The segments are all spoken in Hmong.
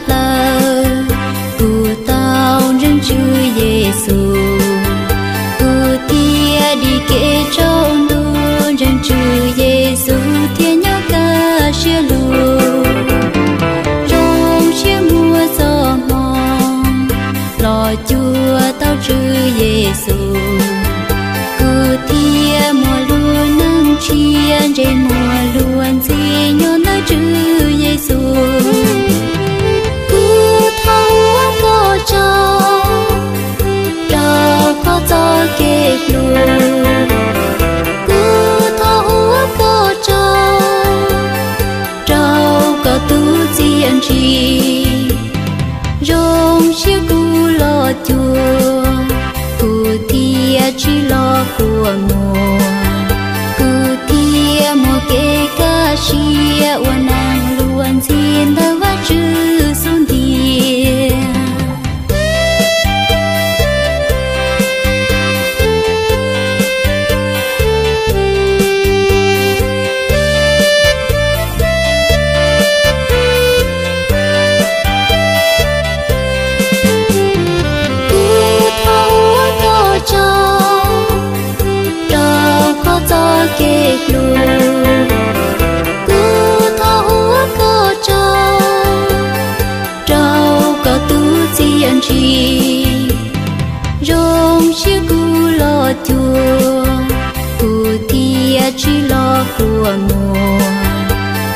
plaws, kuv tau ntseeg Tswv Yexus, kuv thiaj dim kev tsaus ntuj ntseeg Tswv Yexus thiab nyob kaj siab lug. Zoo siab muaj txoj hmoo los cuag tau Tswv Yexus, kuv thiaj muaj lub neej tshiab ntsej muag luag ntxhi nyob ntawm Tswv Yexus. Kuv thov ua koj tsaug rau koj txoj kev hlub. Kuv thov ua koj tsaug rau koj tus txiaj ntsig. Zoo siab kuv los cuag, kuv thiaj tsis los kua muag, kuv thiaj muaj kev kaj siab ua neej luag ntxhi ntawm Vajtswv xub ntiag. Kuv thov ua koj tsaug rau koj txoj kev hlub. Kuv thov ua koj tsaug rau koj tus txiaj ntsig. Zoo siab kuv los cuag, kuv thiaj tsis los kua muag,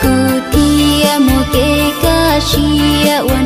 kuv thiaj muaj kev kaj siab ua